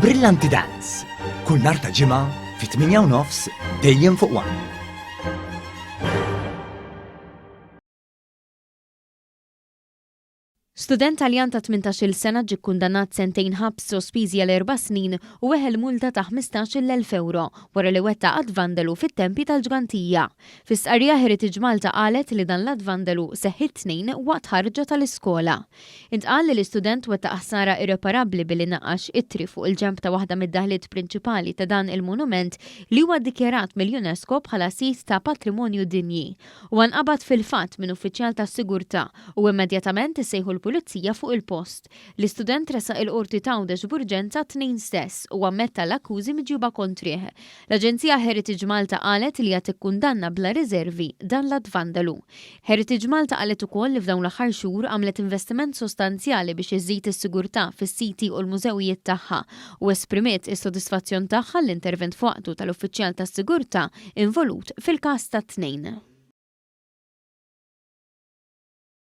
Brillanti Dance, kull nhar ta' Ġimgħa fit-8 u nofs dejjem fuq One. Student Taljan ta' 18-il sena ġie kkundannat sentejn ħabs sospiżi għal erba' snin u weħel multa ta' 15-il elf ewro wara li wettaq att vandalu fit-tempji tal-Ġgantija. Fi stqarrija Heritage Malta qalet li dan l-att vandalu seħħ it-Tnejn waqt ħarġa tal-iskola. Intqal li l-istudent wettaq ħsara irreparabbli billi naqqax ittri fuq il-ġenb ta' waħda mid-daħliet prinċipali ta' dan il-monument li huwa ddikjarat mill-UNESCO bħala sit ta' patrimonju dinji. Huwa nqabad fil-fatt minn uffiċjal tas-sigurtà u immedjatament issejħu l-pulizija fuq il-post. L-istudent tressaq il-Qorti t'Għawdex b'urġenza t-Tnejn stess u ammetta l-akkużi miġjuba kontrih. L-Aġenzija Heritage Malta qalet li hija tikkundanna bla riżervi dan l-att vandalu. Heritage Malta qalet ukoll li f'dawn l-aħħar xhur għamlet investiment sostanzjali biex iżżid is-sigurtà fis-siti u l-mużewijiet tagħha u esprimiet is-sodisfazzjon tagħha għall-intervent f'waqtu tal-uffiċjal tas-sigurtà involut fil-każ tat-Tnejn.